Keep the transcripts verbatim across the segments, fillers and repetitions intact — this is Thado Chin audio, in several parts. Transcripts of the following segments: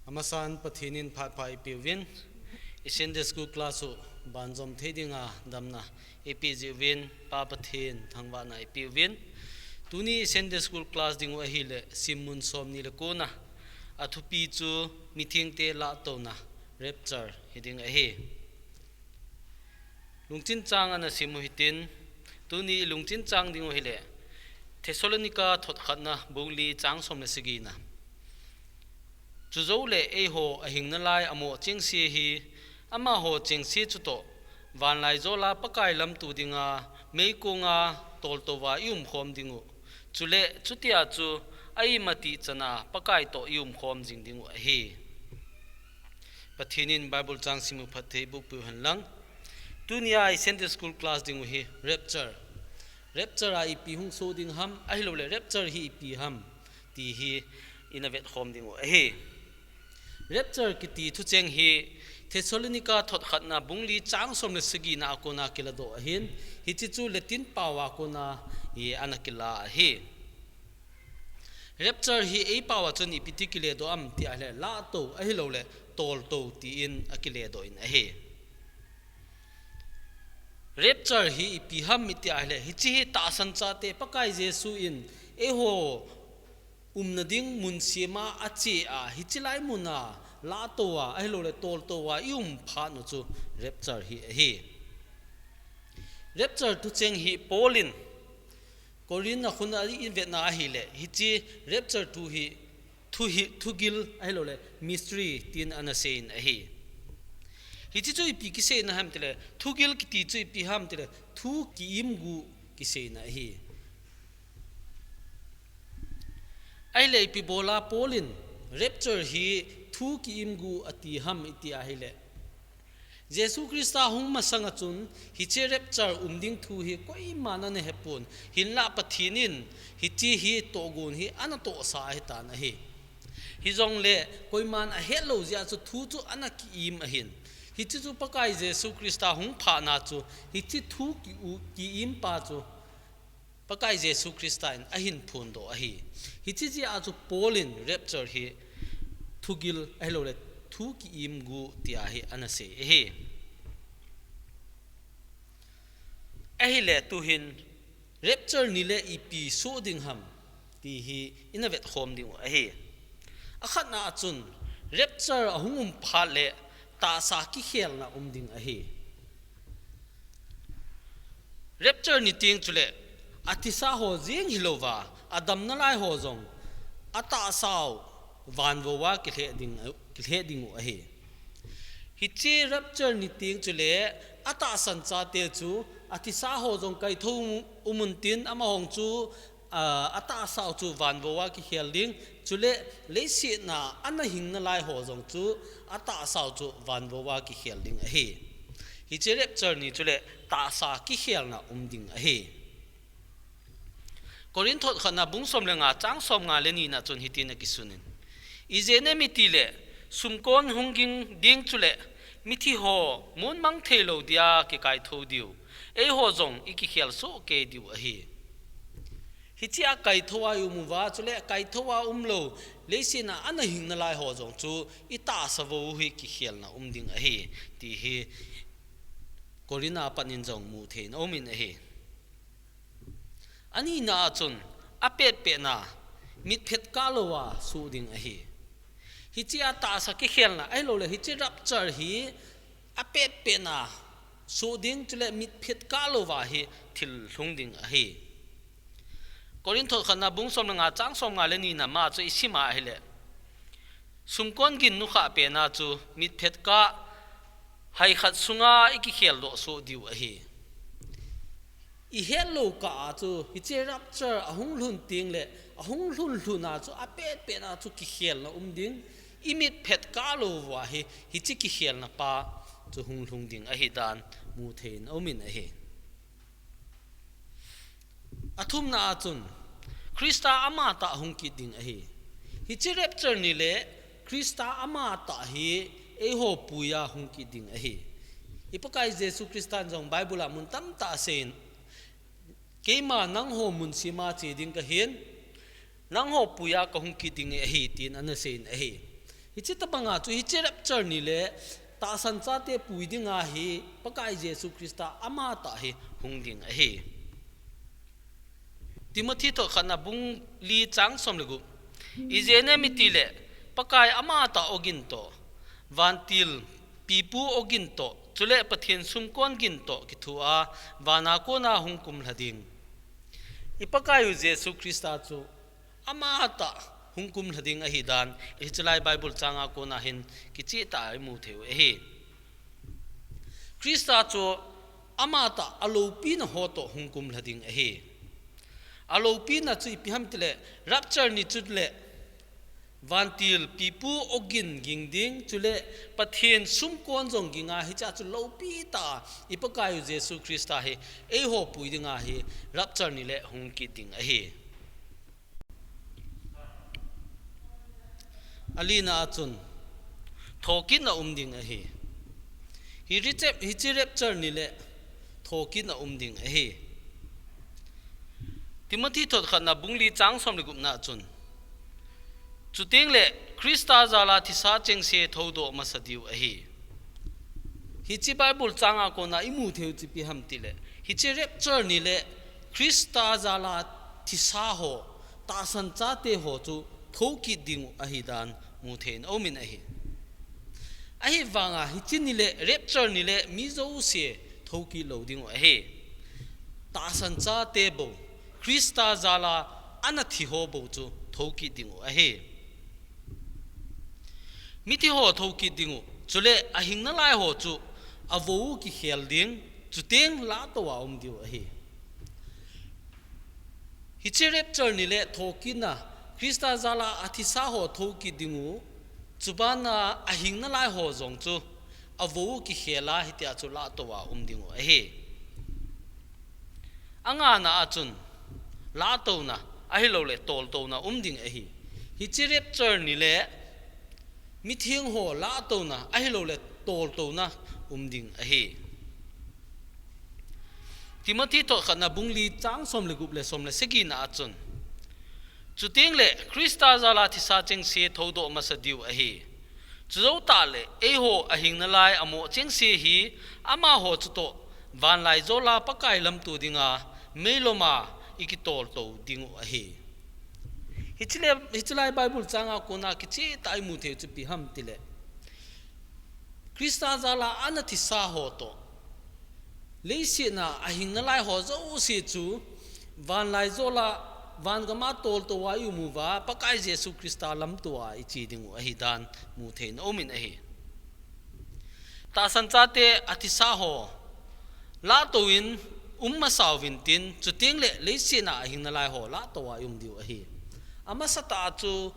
Amasan Pathen in phat pha ipeuvin, i Sunday school class u banjom thei dinga damna ipe jiuvin, Pa Pathen thangvahna ipeuvin. Tuni i Sunday school class ding u ahile, simmun somni le kona, athupi chu mithengte lahtouna, rapture, hiding ahi. Lungchin chang ana sim u hitin, tuni i lungchin chang ding u hile, Thessalonica thot khatna bung li chang som le sagina. Chujou le eiho ahing nalai amo chengse hi, amaho chengse chutoh, vanlaijola Pakai lamto dinga, meikonga toltouva i umkhom ding u. Chule, chutia chu, a imatih chana Pakai toh i umkhom jing ding u ahi. Pathen in Bible chang sim u phatthei boh peh u henlang. Tunia i Sunday school class ding u hi rapture. Rapture a ipi hung soh ding ham, ahilouleh rapture hi ipi ham, ti hi ina vetkhom ding u ahi. Rapture kiti thucheng hi Thessalonica thot khatna bung li chang som le sagina a kona kiladoh ahin, hiche chu Latin pao a kona hi ana kila ahi. Rapture hi eipao a chun ipi ti kiledoh am ti ahile, lahtou ahilouleh toltou tin akiledoh in ahi. Rapture hi ipi ham iti ahile, hiche hi tahsan chate Pakai Jesu in eiho umna ding mun sema ache a, hiche lai muna lahtouva ahilouleh toltouva i um phat u chu rapture hi ahi. Rapture thucheng hi Paul in Corinth a khun a i vetna ahile, hiche rapture thu hi, thu hi, thugil ahilouleh mystery tin ana seiyin ahi. Hiche chu ipi kiseina ham tile, thugil kiti chu ipi ham tile, thu ki-im gu kiseina ahi. Ahile ipi bola Paul in rapture hi thu ki-im gu ati ham iti ahile, Jesu Christa hung masanga chun hiche rapture um ding thu hi koiman ana hepon, hinlah Pathen in hiche hi tohgon hi ana tohsa ahitan ahi. Hijongle koiman ahetlou jeh a chu thu chu ana ki-im ahin. Hiche chu Pakai Jesu Christa hung phatna chu hiche thu ki-u, ki-im pa chu Pakai Jesu Christa in ahin phondoh ahi. Hiche jeh a chu Paul in rapture hi thugil ahilouleh thu ki-im gu tia hi ana sei ahi. Ahile tuhin rapture nile ipi soh ding ham ti hi ina vetkhom ding u ahi. Akhatna a chun rapture ahung um phat le tahsa kikhelna um ding ahi. Rapture ni teng chule, athisa ho jeng hilouva, adam nalai ho jong, atahsa u vanvou a kilheh ding, kilheh ding u ahi. Hiche rapture ni teng chule, atahsan chate chu, athisa ho jong kaithou um untin, amahon chu, a, atahsa u chu vanvou a kikhel ding, chule leiset a ana hing nalai ho jong chu atahsa u chu vanvou a kikhel ding ahi. Hiche rapture ni chule tahsa kikhelna um ding ahi. Corinth thot khatna bung som le nga chang som nga le ni na chun hitin akisunin. Ijeh inem itile sumkon hung ging ding chule mithi ho mun mang thei lou dia kikaithou diu. Eiho jong i kikhel soh kei diu ahi. Hiche a kaithou a i um uva, chule kaithou a umlou, leiset a ana hing nalai ho jong chu i tahsa vou hi kikhelna um ding ahi, ti hi Corinth a pat in jong mu thei in aum in ahi. Anina a chun, apetpet na, mitphet kah lou a soh ding ahi. Hiche a tahsa kikhelna, ahilouleh hiche rapture hi, apetpet na soh ding, chule mitphet kah louva hi thil lhung ding ahi. Corinth thot khatna bung som le nga chang som nga le ni na ma chu i sim a ahile, sumkon gin nukhah pena chu mitphet kah hai khat sunga i kikhel doh soh diu ahi. I hetlou kah a chu, hiche rapture ahung lhun teng le, ahung lhun lhun a chu, apetpet a chu kikhelna um ding, i mitphet kah lou uva hi, hiche kikhelna pa chu hung lhung ding ahi dan mu thei in aum in ahi. Athumna a chun, Christa amatah hung kit ding ahi. Hiche rapture ni le Christa amatah hi eiho puiya hung kit ding ahi. I Pakai Jesu Christa in jong Bible a mun tamtah a aseiyin, keima nangho mun sema che ding kahin, nangho puiya kahung kit ding ahi, tin ana seiyin ahi. Hiche tabanga chu hiche rapture ni le tahsan chate pui dinga hi Pakai Jesu Christa amatah hi hung ding ahi. Timothy thot khatna bung li chang som le gup. Ijeh inem itile Pakai amatah ogin toh, vantil pipu ogin toh, chule Pathen sumkon gin toh kithua vana kona hung kumlha ding. I Pakai u Jesu Christa chu amatah hung kumlha ding ahi dan, hiche lai Bible changa kona hin kicheh tah a imu thei u ahi. Christa chu amatah alopina ho toh hung kumlha ding ahi. Alopina chu ipi ham itile, rapture ni chule vantil pipu ogin ging ding, chule Pathen sumkon jong ginga hichea chu lopi tah a i Pakai u Jesu Christa hi eiho pui dinga hi rapture ni le hung kit ding ahi. Alina a chun thokitna um ding ahi. Hi reche-, hiche rapture ni le thokitna um ding ahi. Timothy thot khatna bung li chang som le gupna a chun, chuteng le Christa jala thisa chengse thoudoh masa diu ahi. Hiche Bible changa kona imu thei u chu ipi ham itile, hiche rapture ni le Christa jala thisa ho, tahsan chate ho chu thokit ding u ahi dan mu thei in aumin ahi. Ahivanga hiche ni le rapture ni le mi jouse thokit lou ding u ahi. Tahsan chate bou, Christa jala ana thi ho bou chu thokit ding u ahi. Mithi ho thokit ding u, chule ahing nalai ho chu avou u kikhel ding, chuteng lahtou a um diu ahi. Hiche rapture ni le thokitna, Christa jala athisa ho thokit ding u, chubana ahing nalai ho jong chu avou u kikhel a hitia chu lahtou a um ding u ahi. Angana a chun lahtouna ahilouleh toltouna um ding ahi. Hiche rapture ni le mitheng ho lahtouna ahilouleh toltouna um ding ahi. Timothy thot khatna bung li chang som le gup le som le sagina a chun, chuteng le Christa jala thisa chengse thoudoh masa diu ahi. Chujou tah le eiho ahing nalai amoh chengse hi amaho chutoh vanlaijola Pakai lamto dinga meiloma ikitoltou ding u ahi. Hiche le, hiche lai Bible changa kona kicheh tah a imu thei u chu ipi ham itile, Christa jala ana thisa ho toh, leiset a ahing nalai ho jouse chu vanlaijola vangam a toltou a i um uva, Pakai Jesu Christa lamto a iche ding u ahi dan mu thei in aumin ahi. Tahsan chate athisa ho lahtou in um masa uvin tin, chuteng le leiset a ahing nalai ho lahtou a i um diu ahi. Amasa tah a chu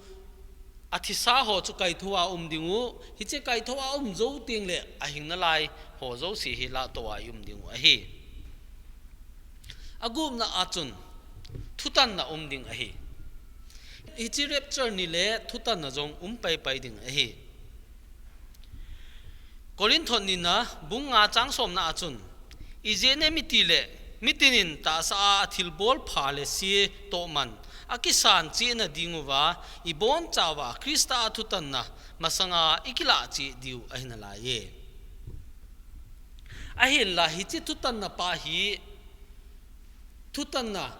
athisa ho chu kaithou a um ding u, hiche kaithou a um jou teng le ahing nalai ho jouse hi lahtou a i um ding u ahi. Agupna a chun thutanna um ding ahi. Hiche rapture ni le thutanna jong um paipai ding ahi. Corinth thot nina bung nga chang somna a chun, ijeh inem itile, mitin in tahsa a athilbol pha le se tohman akisan chehna ding uva, ibonchauva Christa a thutanna masanga ikilah cheh diu ahi nalaiye. Ahinla hiche thutanna pa hi thutanna,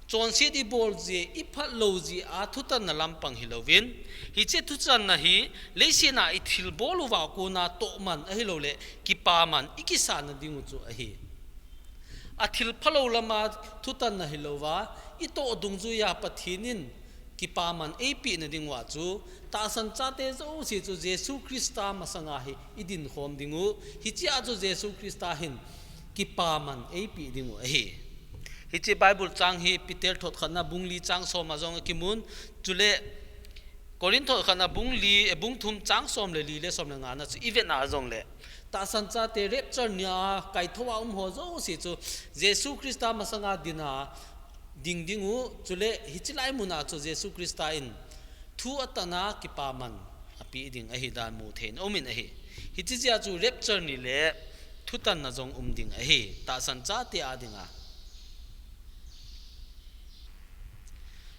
chonset ibol jeh, iphat lou jeh a thutanna lampang hilouvin, hiche thutanna hi leiset a ithilbol uva kona tohman ahilouleh kipaman ikisanna ding u chu ahi. Athil phalou lama thutanna hilouva, itoh dungjuiya Pathen in kipaman eipehna ding uva chu, tahsan chate jouse chu Jesu Christa masanga hi idinkhom ding u, hichea chu Jesu Christa hin kipaman eipeh ding u ahi. Hiche Bible chang hi Peter thot khatna bung li chang som a jong akimun, chule Corinth thot khatna bung li, eh, bung thum chang som le li le som le nga na chu ivet na jongle, tahsan chate rapture nia kaithou a um ho jouse chu Jesu Christa masanga dinga ding ding u, chule hiche lai muna chu Jesu Christa in thu atanna kipaman apeh ding ahi dan mu thei in aumin ahi. Hiche jeh a chu rapture ni le thutanna jong um ding ahi, tahsan chate a dinga.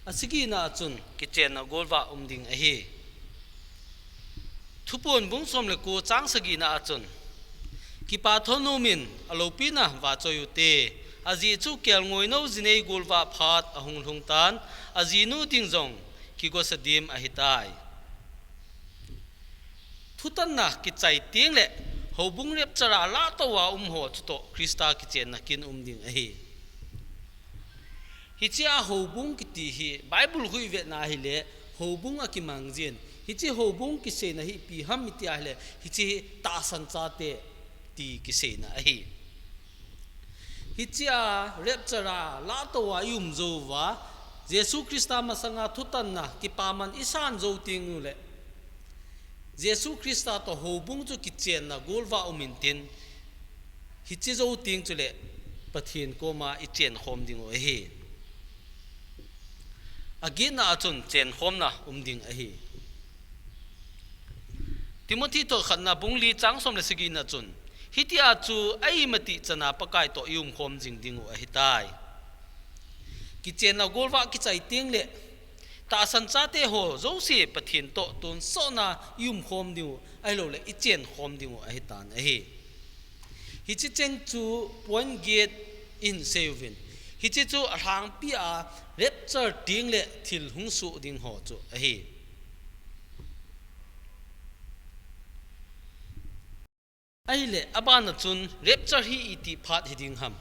Asigina a chun kichenna golvah um ding ahi. Thuphon bung som le ko chang sagina a chun, Kipa thanom in aloupina vachoi ute, ajeh chu kelngoi nou jinei golvah phat ahung lhung tan, ajinu ding jong kigosa dim ahitai. Thutanna kichai teng le houbung rapture a lahtou a um ho chutoh Christa kichenna kin um ding ahi. Hiche a houbung kiti hi Bible khu i vetna hile houbung a kimang jin. Hiche houbung kiseina hi ipi ham iti ahile, hiche hi tahsan chate ti kiseina ahi. Hiche a rapture a lahtou a i um jou uva, Jesu Christa masanga thutanna kipaman i san jou teng u le, Jesu Christa toh houbung chu kichenna golvah um intin, hiche jou teng chule Pathen koma i chenkhom ding u ahi. Agetna a chun chenkhomna um ding ahi. Timothy toh khatna bung li chang som le sagina chun, hitia chu a-im a tih chana Pakai toh i umkhom jing ding u ahitai. Kichenna golvah kichai teng le, tahsan chate ho jouse Pathen toh tonsotna i umkhom ding u, ahilou le i chenkhom ding u ahitan ahi. Hiche cheng chu point get in sei uvin. Hiche chu alhangpi a rapture teng le thil hung soh ding ho chu ahi. Ahile, abana chun rapture hi iti phat hi ding ham?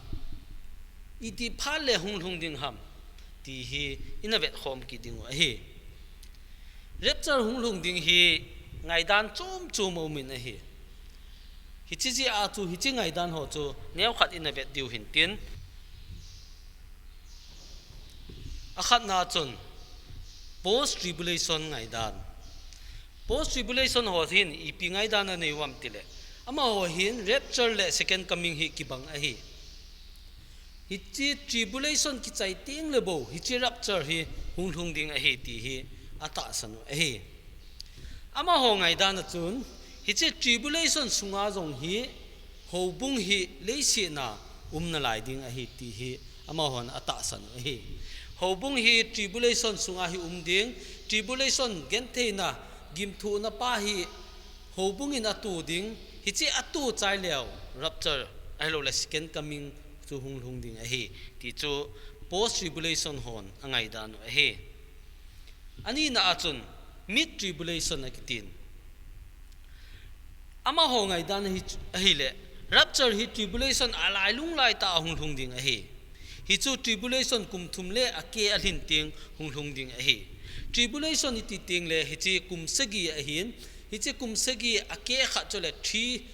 Iti phat le hung lhung ding ham? Ti hi i na vetkhom kit ding u ahi. Rapture hung lhung ding hi ngaidan chom chom a um in ahi. Hiche jeh a chu, hiche ngaidan ho chu neokhat i na vet diu hintin. Akhatna chun, post tribulation ngaidan. Post tribulation ho hin ipi ngaidan anei u ham tile, amaho hin rapture le second coming hi kibang ahi. Hiche tribulation kichai teng le bou, hiche rapture hi hung lhung ding ahi ti hi atahsan u ahi. Amaho ngaidan a chun, hiche tribulation sunga jong hi houbung hi leiset a um nalai ding ahi ti hi amahon atahsan u ahi. Houbung hi tribulation sunga hi um ding, tribulation gentheina, gimthohna pa hi houbung in ato ding, hiche ato chai leu rapture, ahilou le second coming chu hung lhung ding ahi, ti chu post tribulation hon angaidan u ahi. Anina a chun, mid tribulation akitin. Amaho ngaidan ahi, ahile, rapture hi tribulation alailung laitah a hung lhung ding ahi. Hichu tribulation kum thum le ake alhin teng hung lhung ding ahi. Tribulation iti teng le hiche kum sagi ahin, hiche kum sagi ake khat chule three,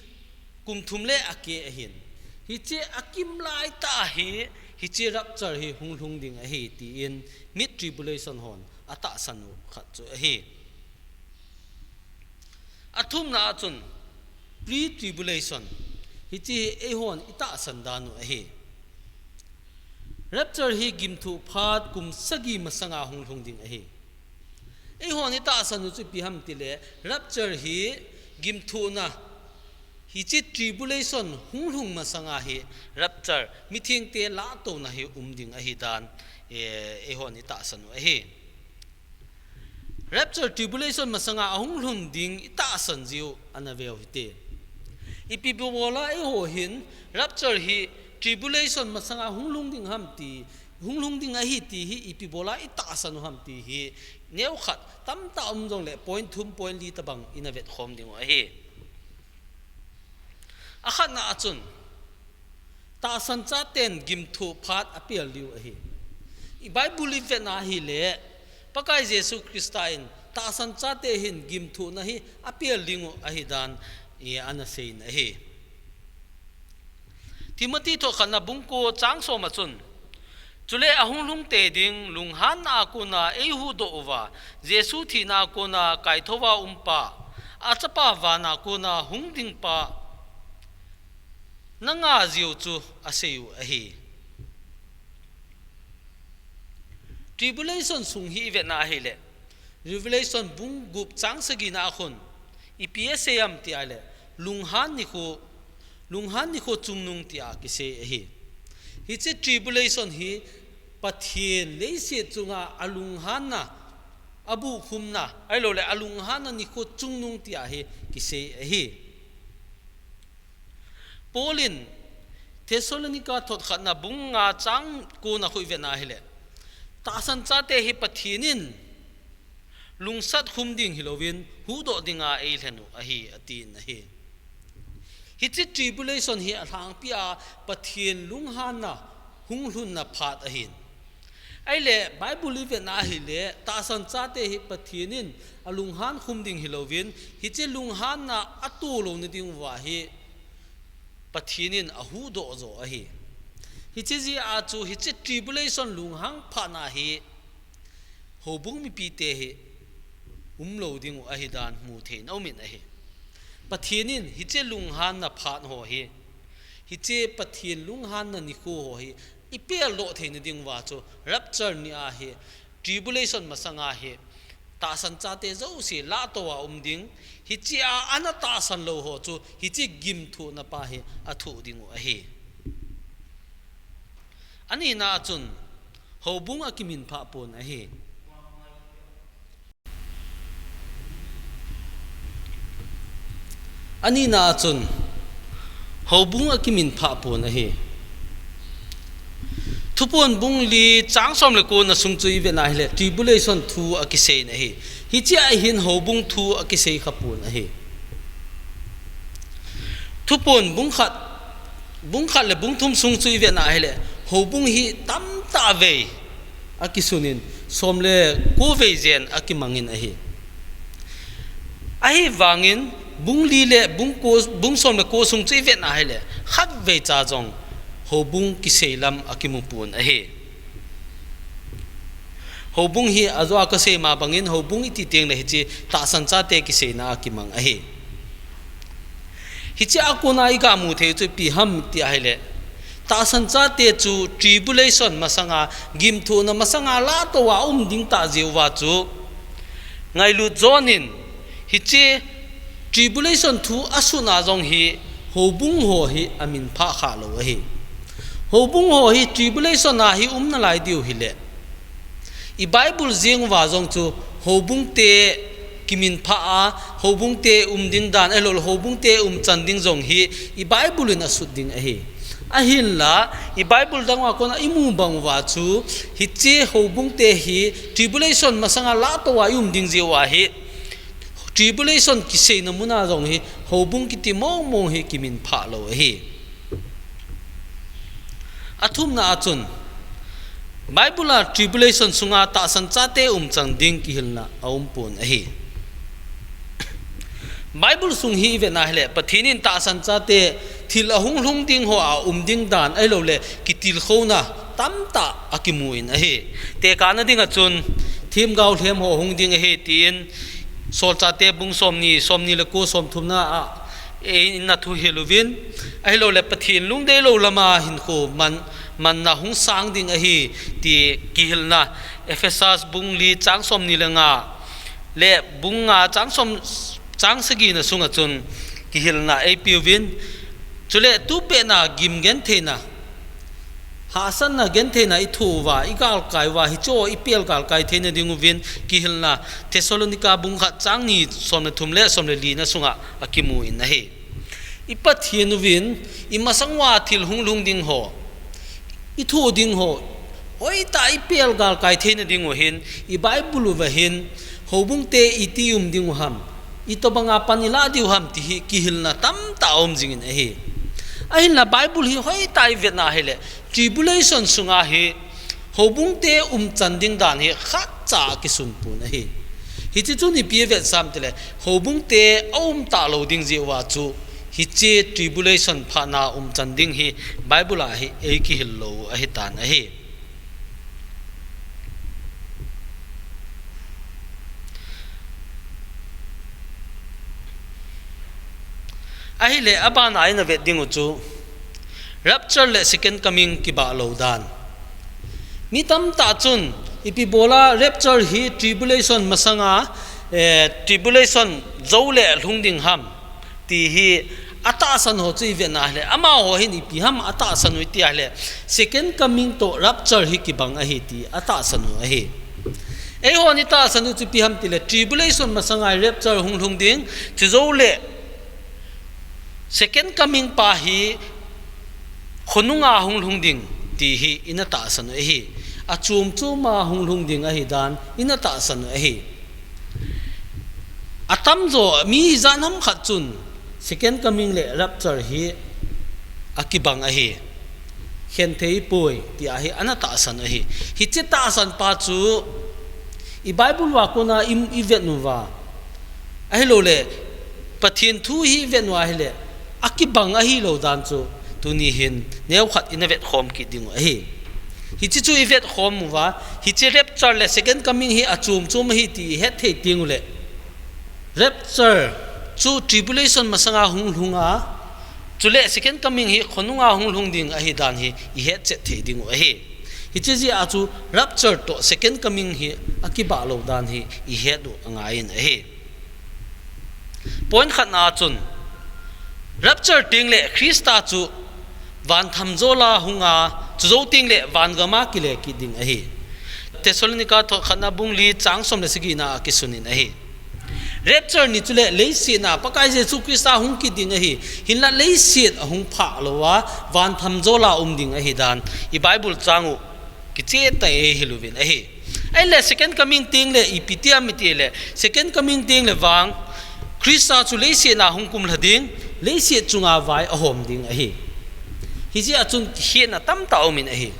kum thum le ake ahin. Hiche akim laitah hi, hiche rapture hi hung lhung ding ahi, tin mid tribulation hon atahsan u khat chu ahi. Athumna a chun, pre-tribulation. Hiche hi eihon i tahsan dan u ahi. Rapture hi gimthoh phat kum sagi masanga hung lhung ding ahi. Eihon i tahsan u chu ipi ham tile, rapture hi gimthohna, hiche tribulation hung lhung masanga hi rapture, mithengte lahtouna hi um ding ahi dan, eh, eihon i tahsan u ahi. Rapture tribulation masanga ahung lhung ding i tahsan jiu ana veu hite. Ipi bola eiho hin rapture hi tribulation masanga hung lhung ding ham ti, hung lhung ding ahi ti hi ipi bola i tahsan u ham ti hi neokhat tamtah um jongle point thum point li tabang i na vetkhom ding u ahi. Akhatna a chun, tahsan chaten gimthoh phat apel diu ahi. I Bible i vetna hile, Pakai Jesu Christa in tahsan chate hin gimthohna hi apel ding u ahi dan, i ana seiyin ahi. Timothy thohkhatna bung ko chang som a chun, chule ahung lhung tei ding lunghanna a kona eihuhdoh uva, Jesu thina a kona kaithouva umpa, achapa vana kona hung dingpa, na nga jiu chu asei u ahi. Tribulation sung hi i vetna ahile, Revelation bung gup chang sagina a khun, ipi asei am ti ahile, lunghan nikho, lunghan nikho chungnung tia kisei ahi. Hiche tribulation hi Pathen leiset chunga alunghanna, abuhkhumna, ahilouleh alunghanna nikho chungnung tia hi kisei ahi. Paul in Thessalonica thot khatna bung nga chang kona khu ivet na ahileh, tahsan chate hi Pathen in lungsat khum ding hilouvin huhdoh dinga eilhen u ahi, atin ahi. Hiche tribulation hi alhangpia Pathen lunghanna hunglhunna phat ahin. Ahileh Bible ivet na ahileh, tahsan chate hi Pathen in alunghan khum ding hilouvin, hiche lunghanna atoh louna diuva hi Pathen in ahuhdoh jo ahi. Hiche jeh a chu hiche tribulation lunghang phatna hi houbung mipite hi umlou ding u ahidan muthei in aumin ahi. Pathen in hiche lunghanna phat ho hi, hiche Pathen lunghanna nikho ho hi ipeldoh theina diuva chu rapture ni ahi, tribulation masanga hi tahsan chate jouse lahtoh a um ding, hiche a ana tahsan lou ho chu hiche gimthohna pa hi athoh ding u ahi. Anina a chun houbung akiminphah pon ahi. Anina a chun houbung akiminphah pon ahi. Thuphon bung li chang som le kona sung chu ivet na ahileh, tribulation thu akisei in ahi. Hiche a hin houbung thu akisei kha pon ahi. Thuphon bung khat, bung khat le bung thum sung chu ivet na ahileh, houbung hi tamtah vei akisunin, som le ko vei jen akimangin ahi. Ahivangin bung li le bung ko, bung som le ko sung chu ivet na ahileh, khatvei cha jong houbung kisei lam akimu pon ahi. Houbung hi ajo a kasei ma bangin houbung iti tengleh hiche tahsan chate kiseina a kimang ahi. Hiche a kona iga mu thei chu ipi ham ti ahileh, tahsan chate chu tribulation masanga, gimthohna masanga lahtoh a um ding tah jeh uva chu ngailut jon in, hiche tribulation thu asuna jong hi houbung ho hi aminphah kha lou ahi. Houbung ho hi tribulation a hi um nalai diu hileh, i Bible jeng uva jong chu houbung te kiminphah a, houbung te um ding dan, ahilouleh houbung te umchan ding jong hi i Bible in asut ding ahi. Ahinla, i Bible dang uva kona imu bang uva chu, hiche houbung te hi tribulation masanga lahtoh a i um ding jeh uva hi, tribulation kiseina muna jong hi houbung kiti mong mong hi kiminphah lou ahi. Athumna a chun, Bible a tribulation sunga tahsan chate umchan ding kihilna aum pon ahi. Bible sung hi ivet na ahileh, Pathen in tahsan chate thil ahung lhung ding ho a um ding dan, ahilouleh kitilkhouna tamtah akimu in ahi. Tekahna ding a chun, themgao lhem ho hung ding ahi tin, Solchate bung somni, somni le ko, somthumna a eina thuhil uvin, ahilouleh Pathen lungdei lou lama hinkho man, manna hung sang ding ahi ti kihilna, Ephesus bung li chang somni le nga le bung nga chang som, chang sagi na sunga chun kihilna eipe uvin, chule tupet na gim gentheina, hahsatna gentheina ithoh uva, igalkai uva, hiche ipel galkai theina ding uvin kihilna, Thessalonica bung khat chang ni, som le thum le som le li na sunga akimu in ahi. I Pathen uvin, i masang uva thil hung lhung ding ho, ithoh ding ho, hoitah ipel galkai theina ding u hin, i Bible uva hin, houbung te iti um ding u ham, itobanga pan ilah diu ham ti hi kihilna tamtah aum jingin ahi. Ahinla Bible hi hoitah ivet na ahileh, tribulation sunga hi houbung te umchan ding dan hi khatcha akisun pon ahi. Hiche chun ipi avetsah ham tileh, houbung te aum talou ding jeh uva chu, hiche tribulation phatna umchan ding hi Bible a hi eikihil lou ahitan ahi. Ahileh, abana ina vet ding u chu, rapture le second coming kibah lou dan. Mi tamtah chun, ipi bola rapture hi tribulation masanga, eh, tribulation jou le lhung ding ham ti hi atahsan ho chu ivet na ahileh, amaho hin ipi ham atahsan u iti ahileh, second coming toh rapture hi kibang ahi ti atahsan u ahi. Eihon itahsan u chu ipi ham tile, tribulation masanga rapture hung lhung ding, chujou le second coming pa hi khonunga hung lhung ding ti hi ina tahsan u ahi. Achom choma hung lhung ding ahi dan ina tahsan u ahi. Atamjo mi ijat ham khat chun second coming le rapture hi akibang ahi, khen thei poi, tia hi ana tahsan u ahi. Hiche tahsan pa chu i Bible uva kona i, i vet uva, ahilouleh Pathen thu hi i vet uva ahileh, akibang ahilou dan chu tuni hin neokhat ina vetkhom kit ding u ahi. Hiche chu i vetkhom uva, hiche rapture le second coming hi achom chom ahi ti i het thei teng uleh, rapture chu tribulation masanga hung lhunga, chule second coming hi khonunga hung lhung ding ahi dan hi i hetchet thei ding u ahi. Hiche jeh a chu rapture toh second coming hi akibah lou dan hi i het u angaiyin ahi. Point khatna a chun, rapture teng le Christa chu van thamjola hunga, chujou teng le van gama kile kit ding ahi. Thessalonica thot khatna bung li chang som le sagi na a kisun in ahi. Rapture ni chule leiset a Pakai Jesu Christa hung kit ding ahi. Hinlah leiset ahung phah louva, van thamjola um ding ahi dan i Bible chang u kicheh tah in eihil uvin ahi. Ahileh second coming teng le ipi ti ham itile, second coming teng le vang Christa chu leiset a hung kumlha ding, leiset chunga vai ahom ding ahi. Hijeh a chun kikhelna tamtah aumin ahi.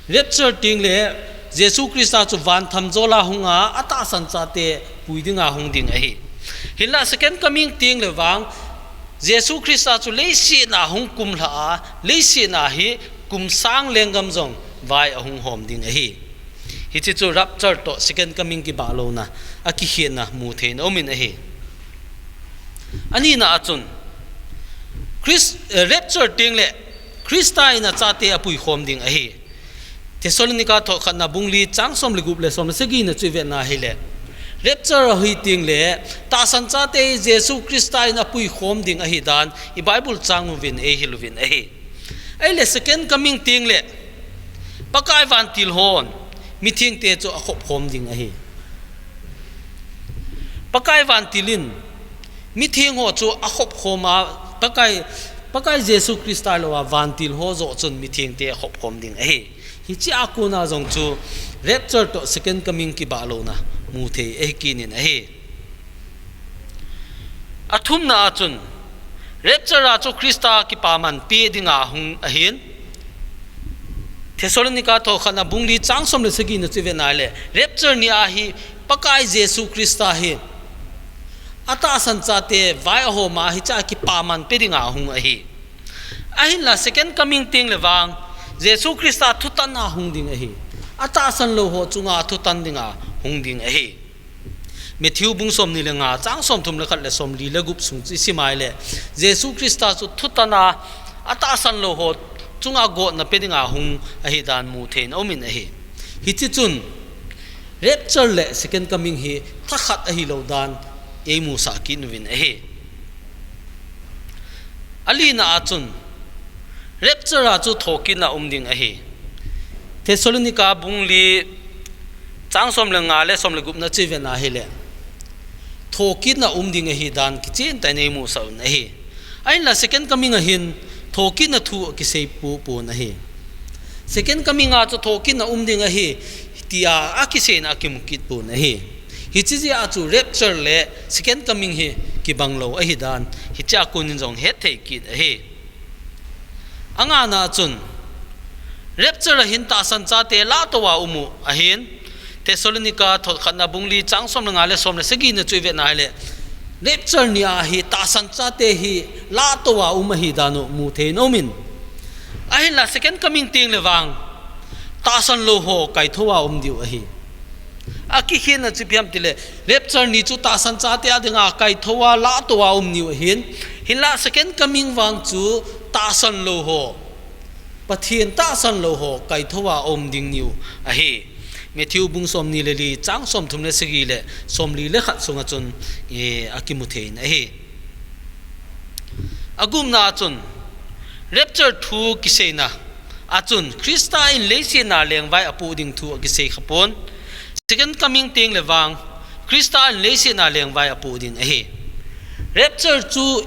Rapture teng le Jesu Christa chu van thamjola hunga, atahsan chate pui dinga hung ding ahi. Hinlah second coming teng le vang Jesu Christa chu leiset a hung kumlha a, leiset a hi kum sang lenggam jong vai ahung hom ding ahi. Hiche chu rapture toh second coming kibah louna, akikhelna mu thei in aumin ahi. Anina a chun, Chris, eh, rapture teng le Christa in achate apuikhom ding ahi. Thessalonica thot khatna bung li chang som le gup le som le sagi na chu i vet na ahileh, rapture ahi teng le tahsan chate hi Jesu Christa in apuikhom ding ahi dan i Bible chang uvin eihil uvin ahi. Ahileh second coming teng le Pakai vantil hon mithengte chu akhop khom ding ahi. Pakai vantil in mitheng ho chu akhop khom a, Pakai, Pakai Jesu Christa louva vantil ho joh chun mithengte akhop khom ding ahi. Hiche a kona jong chu rapture toh second coming kibah louna mu thei ahi kit in ahi. Athumna a chun, rapture a chu Christa kipaman pe dinga hung ahin. Thessalonica thot khatna bung li chang som le sagi na chu i vet na ahileh, rapture ni a hi Pakai Jesu Christa hi atahsan chate vai ahom a, hiche a kipaman pe dinga hung ahi. Ahinlah second coming teng le vang Jesu Christa thutan a hung ding ahi. Atahsan lou ho chunga thutan dinga hung ding ahi. Matthew bung som ni le nga, chang som thum le khat le som li le gup sung chu i sim ahileh, Jesu Christa chu thutan a, atahsan lou ho chunga gotna pe dinga hung ahi dan mu thei in aumin ahi. Hiche chun rapture le second coming hi thakhat ahilou dan eimusah kit uvin ahi. Alina a chun, rapture a chu thokitna um ding ahi. Thessalonica bung li chang som le nga le som le gup na chu i vet na ahileh, thokitna um ding ahi dan kicheh tah in eimusah un ahi. Ahinlah second coming a hin thokitna thu akisei poupon ahi. Second coming a chu thokitna um ding ahi, tia akiseina akimu kit pon ahi. Hiche jeh a chu rapture le second coming hi kibang lou ahi dan hiche a kon in jong het thei kit ahi. Angana a chun, rapture a hin tahsan chate lahtou a um u ahin, Thessalonica thot khatna bung li chang som le nga le som le sagi na chu i vet na ahileh, rapture ni a hi tahsan chate hi lahtou a um ahi dan u mu thei in aumin. Ahinlah second coming teng le vang tahsan lou ho kaithou a um diu ahi. Akikhelna chu ipi ham itile, rapture ni chu tahsan chate a dinga kaithou a lahtou a um diu ahin. Hinlah second coming vang chu tahsan lou ho, Pathen tahsan lou ho kaithou a um ding diu ahi. Matthew bung som ni le li, chang som thum le sagi le som li le khat sunga chun, eh, akimu thei in ahi. Agupna a chun, rapture thu kiseina a chun Christa in leiset a lengvai apoh ding thu akisei khapon. Second coming teng le vang, Krista in leiset a lengvai apoh ding ahi. Rapture chu,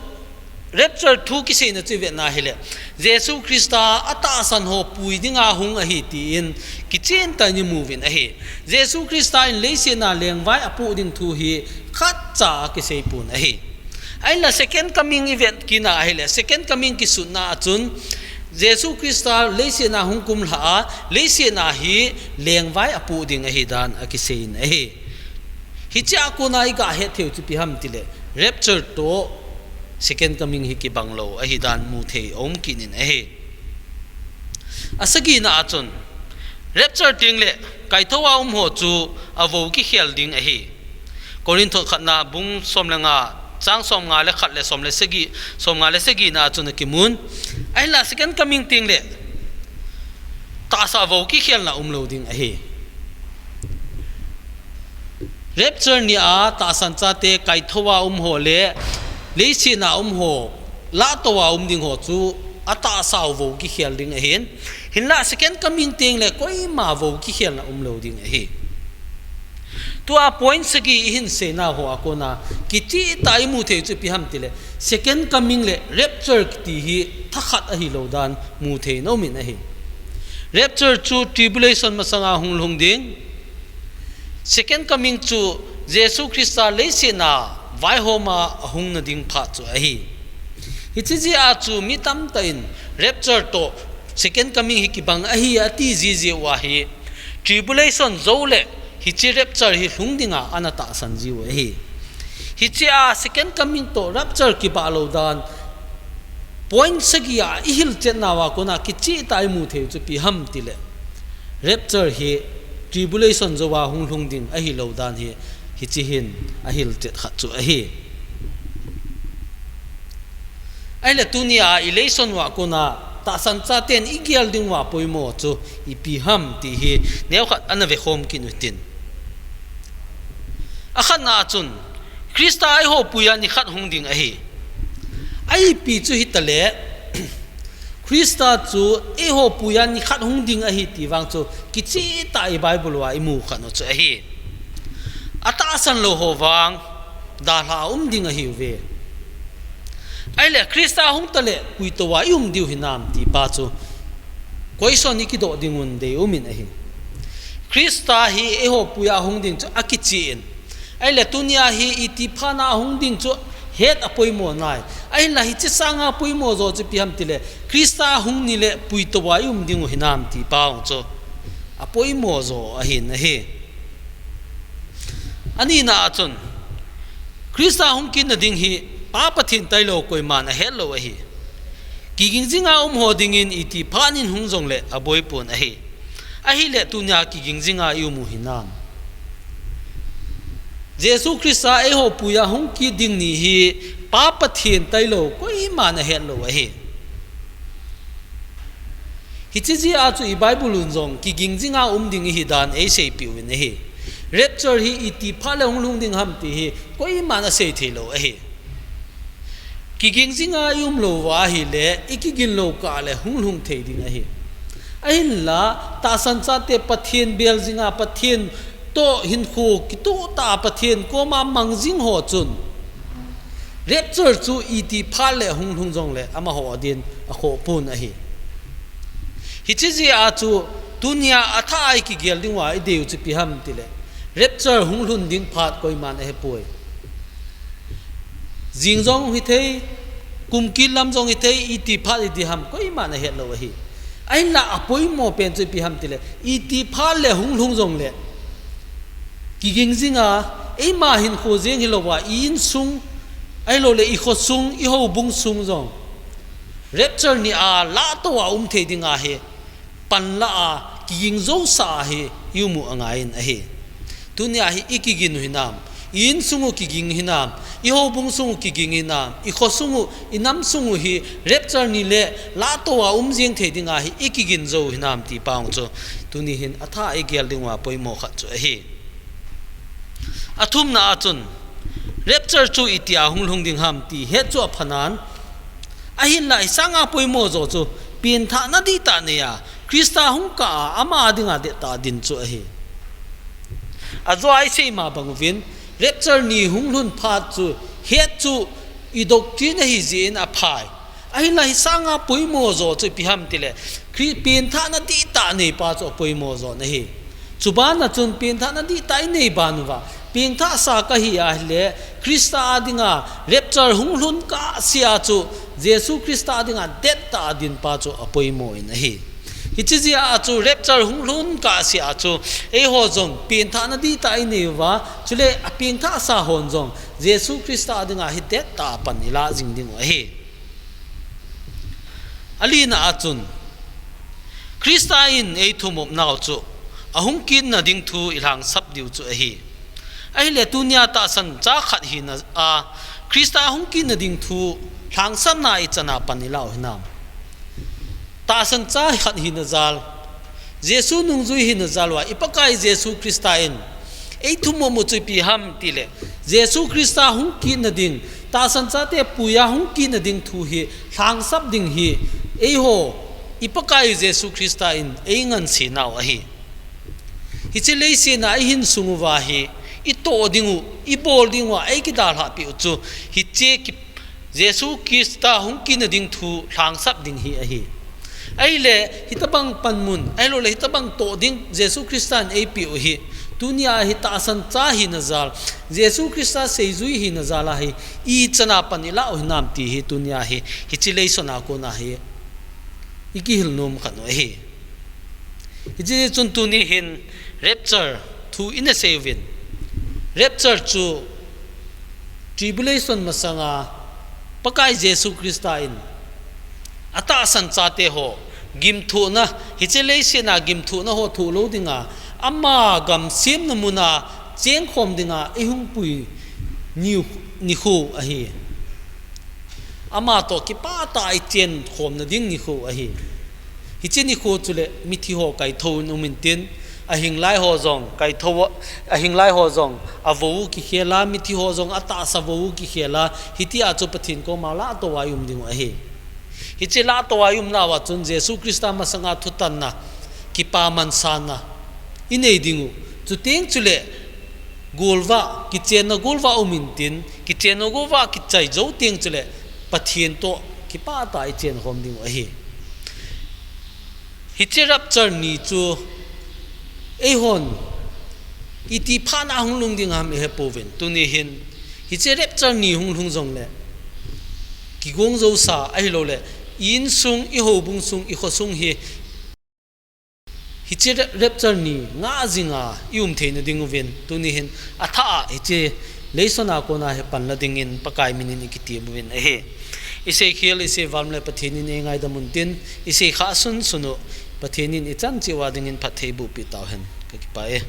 rapture thu kiseina chu ivetna hile, Jesu Krista atahsan ho pui dinga hung ahi tin kichen tah in imuvin ahi. Jesu Krista in leiset a lengvai apoh ding thu hi khatcha a kisei pon ahi. Ahinla second coming ivet kit na ahile, second coming kisutna a chun Jesu Krista leiset a hung kumlha a, leiset a hi lengvai apoh ding ahi dan akiseiyin ahi. Hichea kona iga het theiyu chu ipi ham tile, rapture toh second coming hi kibang lou ahi dan mu thei aum kit in ahi. Asagina a chun, rapture teng le kaithou a um ho chu avou kikhel ding ahi. Korinth khatna bung som le nga, chang som nga le khat le som le sagi, som nga le sagina a chun akimun. Ahinla second coming teng le tahsa vou kikhelna umlou ding ahi. Rapture nia tahsan chate kaithou a um ho le leiset a um ho, lahtou a um ding ho chu atahsa u vou kikhel ding ahin. Hinla second coming teng le koima vou kikhelna umlou ding ahi. Tua point sagi ihin seina ho a kona kichen tah a imu thei chu ipi ham tile, second coming le rapture kiti hi thakhat ahilou dan mu thei in aumin ahi. Rapture chu tribulation masanga hung lhung ding. Second coming chu Jesu Krista leiset a vaihom a ahung na ding phat chu ahi. Hiche jeh a chu mi tamtah in rapture toh second coming hi kibang ahi ati jiji uva hi, tribulation jou le hiche rapture hi lhung dinga ana tahsan jiu ahi. Hichea second coming toh rapture kibah lou dan point sagi a ihil chetna uva kona kichen tah a imu thei chu ipi ham tile, rapture hi tribulation jouva hung lhung ding ahilou dan hi hiche hin ahil chet khat chu ahi. Ahile tunia election uva kona tahsan chaten igel ding uva poimo chu ipi ham ti hi neokhat ana vekhom kit uhitin. Akhatna a chun, Krista eihopui a nikhat hung ding ahi. Ipi chu hitale, Krista chu eihopui a nikhat hung ding ahi ti vang chu kichen tah a i Bible uva imu khat u chu ahi. Atahsan lou ho vang dalha a um ding ahiuve. Ahile Krista hung tale puitou a i um diu hinam ti pa chu question i kidoh ding un dei umin ahi. Krista hi eihopui a hung ding chu akichen, ahile tunia hi iti phat a hung ding chu het apoimo nai. Ahinla hiche sanga poimo jo chu ipi ham tile, Krista hung nile puitou a i um ding u hinam ti pa u chu apoimo jo ahin ahi. Anina a chun, Krista hung kitna ding hi Pa Pathen tailou koiman ahet lou ahi. Kiging jinga um ho dingin iti phat in hung jongle aboi pon ahi. Ahile tunia kiging jinga i um u hinam? Jesu Krista eihopui a hung kit ding ni hi Pa Pathen tailou koiman ahet lou ahi. Hiche jeh a chu i Bible un jong kiging jinga um ding ihi dan eiseipeh uvin ahi. Rapture hi iti phat le hung lhung ding ham ti hi koiman asei thei lou ahi. Kiging jinga i um lou uva ahile, i kigin lou kah le hung lhung thei ding ahi. Ahinla, tahsan chate Pathen bel jinga, Pathen toh hinkho kitoh tah a Pathen koma mang jing ho chun, rapture chu iti phat le hung lhung jongle amaho din akhoh pon ahi. Hiche jeh a chu tunia athah a i kigel ding uva i deiu chu ipi ham tile, rapture hung lhun ding phat koiman ahepoi. Jing jong hithei, kum kit lam jong hithei, iti phat hiding ham koiman ahet lou ahi. Ahinla apoimo pen chu ipi ham tile, iti phat le hung lhung jongle, kiging jinga, eima hinkho jeng hilouva, i insung, ahiloule i khosung, i houbung sung jong, rapture nia lahtou a um thei dinga hi, panla a, kiging jousah a hi i um u angaiyin ahi. Tunia hi i kigin u hinam, i insung u kiging hinam, i houbung sung u kiging hinam, i khosung u, i nam sung u hi rapture nile lahtou a um jeng thei dinga hi i kigin jou hinam ti pa u chu tuni hin athah a i gel ding uva poimo khat chu ahi. Athumna a chun, rapture chu itia hung lhung ding ham ti het chu aphanan, ahinla hisanga poimo jo chu pengthahna dihtah neiya Krista hung kah a ama dinga dettah a din chu ahi. Ajo a isei ma bang uvin, rapture ni hung lhun phat chu, het chu i doctrine ahi jeh in aphai. Ahinla hi sanga poimo jo chu ipi ham tile, Khri-, pengthahna dihtah neipa chu apoimo jo ahi. Chubana chun pengthahna dihtah inei ban uva, pengthahsa kahi ahile, Christa a dinga rapture hung lhun kahsea chu, Jesu Christa a dinga dettah a dinpa chu apoimo in ahi. Hiche jeh a chu rapture hung lhun kahsea chu, eiho jong pengthahna dihtah inei uva, chule apengthahsa hon jong Jesu Christa a dinga hi dettah a pan ilah jing diu ahi. Alina a chun, Christa in eithumop nau chu, ahung kitna ding thu ilhangsap diu chu ahi. Ahile tunia tahsan cha khat hina a, Christa ahung kitna ding thu lhangsapna ichan a pan ilah u hinam? Tahsan cha khat hina jal, Jesu nungjui hina jal uva, i Pakai Jesu Christa in eithumop u chu ipi ham tile, Jesu Christa hung kitna ding, tahsan chate puiya hung kitna ding thu hi lhangsap ding hi, eiho, i Pakai Jesu Christa in eingansei nau ahi. Hiche leiset a ihin sung uva hi, itoh ding u, ibol ding uva eikidalhah peh u chu, hiche ki-, Jesu Christa hung kitna ding thu lhangsap ding hi ahi. Ahile, hitabang panmun, ahiloule hitabang toh ding Jesu Christa in eipeh u hi, tunia hi tahsan cha hina jal, Jesu Christa seijui hina jal a hi, ichan a pan ilah u hinam ti hi, tunia hi, hiche leisona kona hi, ikihil nom khat u ahi. Hiche chun tuni hin rapture thu ina sei uvin. Rapture chu tribulation masanga Pakai Jesu Christa in atahsan chate ho gimthohna, hiche leiset a gimthohna ho thoh lou dinga, ama gamsemna muna chengkhom dinga eihung pui ni, nikho ahi. Ama toh kipah tah a ichenkhomna ding nikho ahi. Hiche nikho chule mithi ho kaithou in um intin, ahinglai ho jong kaithou, ahinglai ho jong avou u kikhel a, mithi ho jong atahsa vou u kikhel a, hitia chu Pathen koma lahtou a i um ding u ahi. Hiche lahtou a i umnauva chun Jesu Christa masanga thutanna, kipaman sanna inei ding u. Chuteng chule golvah, kichenna golvah um intin, kichenna golvah kichai jou teng chule Pathen toh kipah tah a ichenkhom ding u ahi. Hiche rapture ni chu eihon iti phat a hung lhung ding ham ihepouvin, tuni hin hiche rapture ni hung lhung jongle kigong jousa ahiloule i insung, i houbung sung, i khosung hi hiche ra-, rapture ni ngah jinga i um theina ding uvin, tuni hin athah a hiche leisona kona hi panla dingin Pakai minin ikitem uvin ahi. Iseikhel, iseivalum le Pathen in eingaidam untin, iseikhah sunsun u Pathen in ichan cheh uva dingin phatthei bohpeh tauhen. Kakipah e.